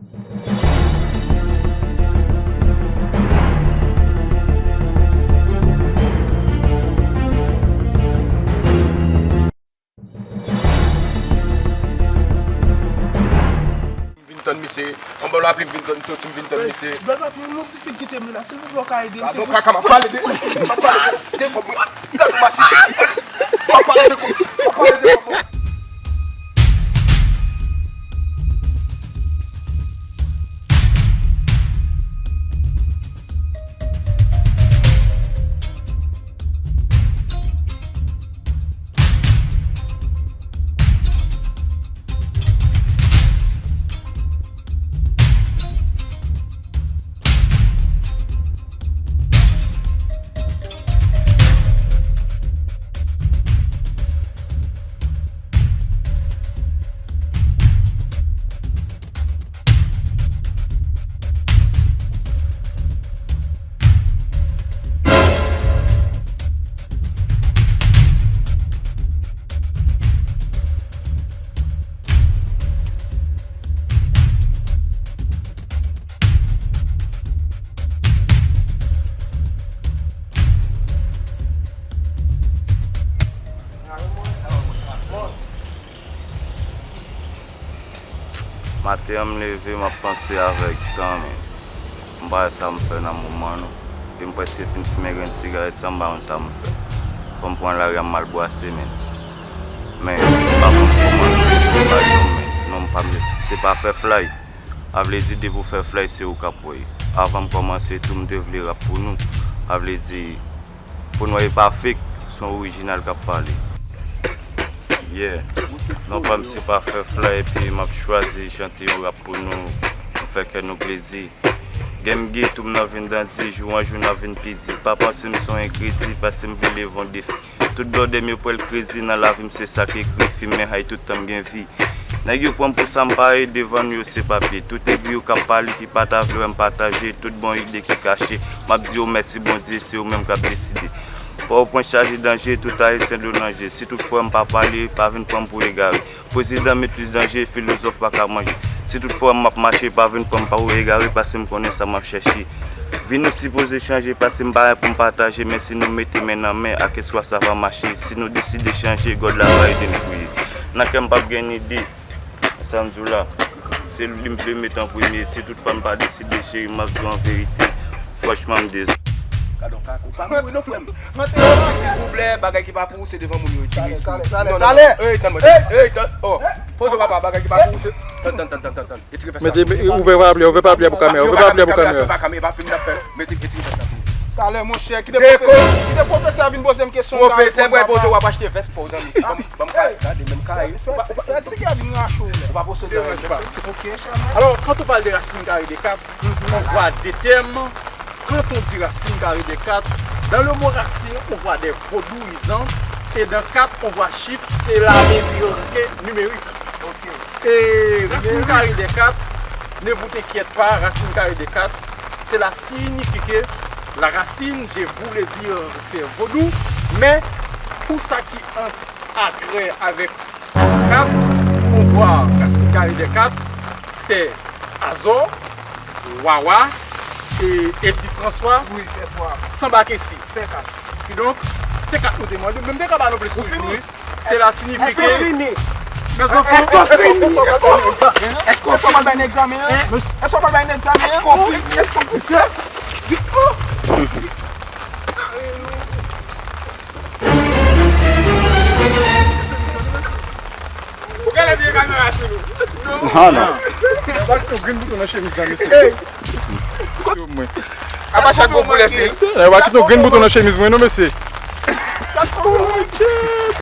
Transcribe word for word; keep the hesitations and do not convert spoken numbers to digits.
M vin tann misye. Anba lapli, m vin tann, soti, m vin tann misye. Bèl papi, yon ti fi ki te vle la, silvouplè, w ka ede m, se pou kaka, m ap pale de, m ap pale de, de kòb mwen. Gad kòman si se. M ap pale de kòb, m ap pale de kòb mwen. Maten an, m leve, m ap panse avèk tan, men m pa wè sa m fè nan moman, non. E m prèske fin fimen grenn sigarèt sa, m pa konn sa m fè. Fò m pran lari a, m al bwase, men. Men, m pa konn kòmanse, m pa yon, men. Non, m pa, se pa fè flay. A vle di, depi w fè flay, se ou k ap wè. Avan m kòmanse tou, m te vle rap pou nou. A vle di, pou nou e pa fake, se yon orijinal k ap pale. Yeah. Non pa m se pa fè flay, epi m ap chwazi chante yon rap pou nou, pou fè kè nou plezi. Gen m gen tou, m nan vin dandi, jou an jou n ap vin pi di. Pa panse m se yon enkredi, paske m vin leve yon defi. Tout blòdè m yo pral krezi nan lavi m, se sa k ekri, fimen hay tout tan m gen vi. Nèg yo pran m pou sa m pa ye, devan nou yo se papye. Tout egri yo k ap pale ki pa ta vle wè m pataje, tout bon ide ki kache. M ap di yo mèsi Bondye, se yo menm k ap deside. Pòtoprens chaje danje, tout Ayisyen dlo nan je. Si tout fwa m pa pale, pa vin pran m pou egare. Prezidan met plis danje, filozòf pa ka manje. Si tout fwa m ap mache, pa vin pran m pa pou egare, paske m konnen sa m ap chèche. Vi nou sipoze chanje, paske m pa la pou m pataje, men si nou mete men nan men, a kèswa sa va mache. Si nou deside chanje, God la va ede n priye. Nan kè m p ap gen ide, sa m di w la, se li m vle met an premye. Si tout fwa m pa deside, cheri, m ap di w an verite, franchman, m dezole. Gadon kako. Pa mouri non, frè m. Silvouplè, bagay ki pa pou ou, se devan moun yo itilize. Talè, talè, talè, talè. Ey, tann mwen. Ey, tann. Oh, poze w papa, bagay ki pa pou ou, se, tann, tann, tann. Retire vès la. Mete, ouvè papye, ouvè papye pou kamera, ouvè papye pou kamera. Se pa kamera, e pa fim n ap fè. Mete, retire vès la pou ou. Talè, monchè, kite pwofesè, kite pwofesè a vin poze m kesyon. Pwofesè, mwen poze w ap achte vès pou ou, zanmi. Ban m, ban m kay, gade, menm kay. Fè, fè, fè ti gè vin rache w la. Ou pa posede anyen. Ok, chèman. Alors, quand on parle de Racine Carré des Quatre, on voit des thèmes. Quand on dit Racine Carré des Quatre, dans le mot racine, on voit des vodouyizan, et dans quatre, on voit chiffre, cela veut dire que numérique. Ok. Et Racine Carré des Quatre, ne vous inquiète pas, Racine Carré des Quatre, cela signifie que la racine, je voulais dire, c'est vodou, mais pour ça qui en a trait avec Kat, pouvwa, Racine Carré des Quatre, c'est Azor, Wawa, et Eddy François, Samba Kessy. Kidonk, se kat nou te mande, men m te ka ba nou plis tou, wi. Cela signifie que, mes enfants, èske w fini? Èske w fini? Èske w fini? Èske w pral bay nan egzamen an? Èske w pral bay nan egzamen an? Èske w fini? Èske w fini? Ou genlè vire kamera sou nou. Ah, non. Ou pa kite yon grenn bouton nan chemiz la, mesye. Yo, mwen. Apa chak gwo koulè fil? Eh, ou pa kite yon grenn bouton nan chemiz mwen, non, mesye.